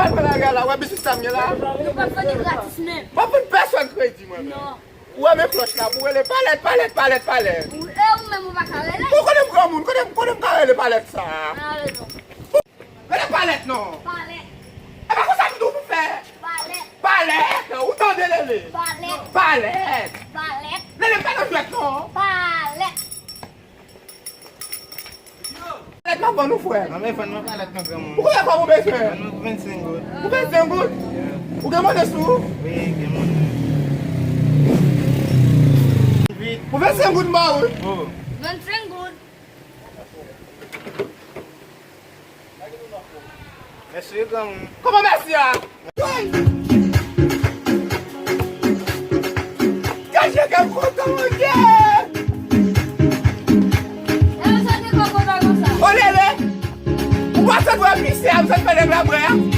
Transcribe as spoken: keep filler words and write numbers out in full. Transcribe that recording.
Apre lari a la, wè biswit sa m gen la. Nou p ap vann li gratis menm. M ap vann pèsonn kredi, mwen menm. Non. Ou wè men klòch la, pou rele palèt, palèt, palèt, palèt. Ou, e ou menm ou pa ka rele. Bon, kote m granmoun, kote m, kote m ka rele palèt sa? Ah, rezon. Rele palèt non. Palèt. E pa konsa m di w pou fè. Palèt. Palèt, ou tande Lele? Palèt. Palèt. Palèt. Lele, m pa nan jwèt non. Palèt. Palèt m ap vann ou, frè. Nan men fann mwen palèt nan granmoun. Ou konbyen kòb ou bezwen? Fann mwen pou vennsenk goud. Pou vennsenk goud? Yeah. Ou gen monnen sou ou? Wi, gen monnen. Vit. Pou vennsenk goud m ba ou wi. Oh. Vennsenk goud. Mèsi wi granmoun. Kòman mèsi a? Gad jan kè m kontan, Bondye! E ou sot gen kò kontan konsa? O Lele! Ou pa sot wè misye a, m sot fè nèg la bwè a?